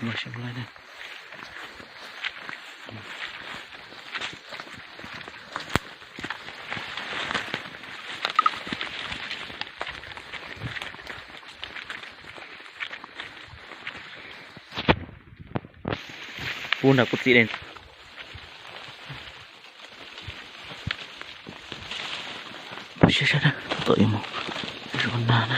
Los sawv laij na. Pub nram kuv txiv de. Pub siab sab na, tab tom yuav mus zov nas na.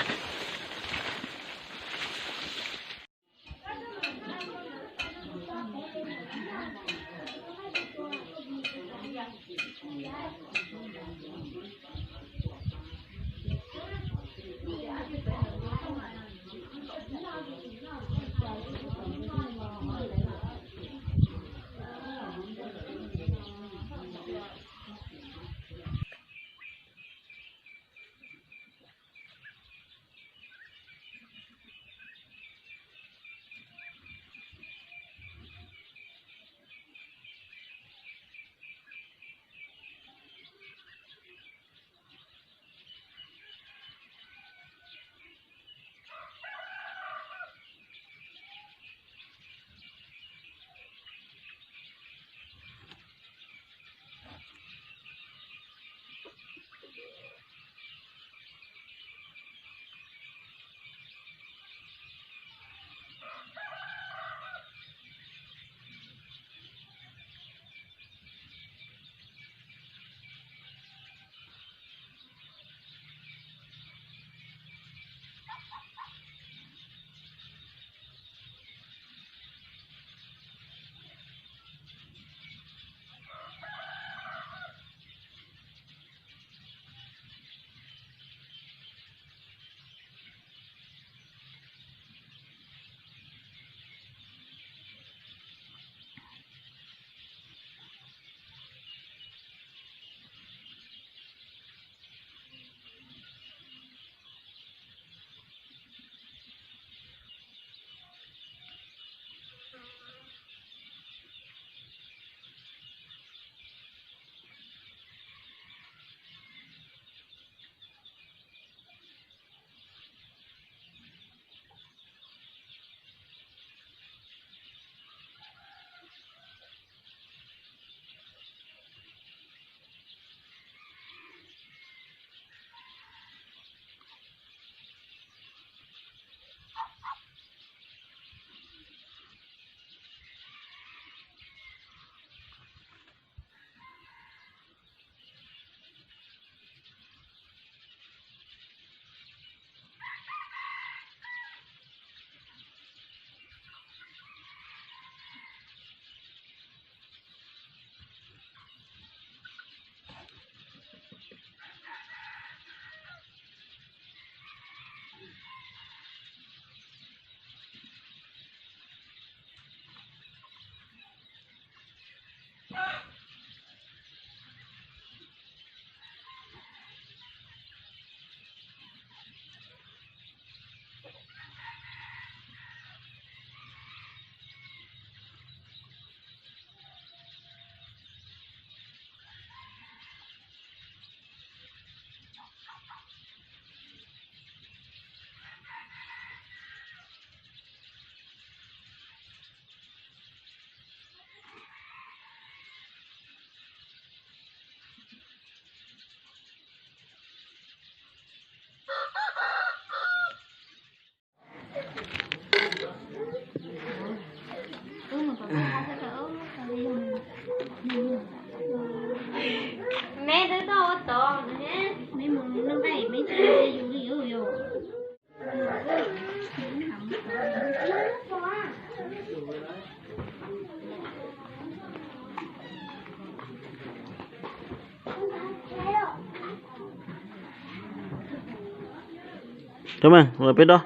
Cov mas los peb dob.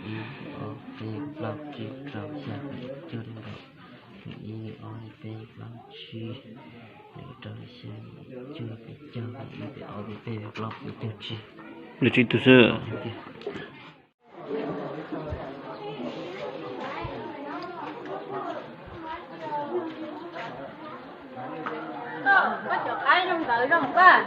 Ib, ob, peb, plaub, tsib, rau, xya, yim, cuaj, kaum, yim ib, yim ob, yim peb, yim plaub, yim tsib, yim rau, yim xya, yim cuaj, yim peb, caug, yim ib, yim ob, yim peb, yim plaub, yim caug, tsib. Lwm tsib tug xwb. Koj cov qaib zoo nkawd zoo koj.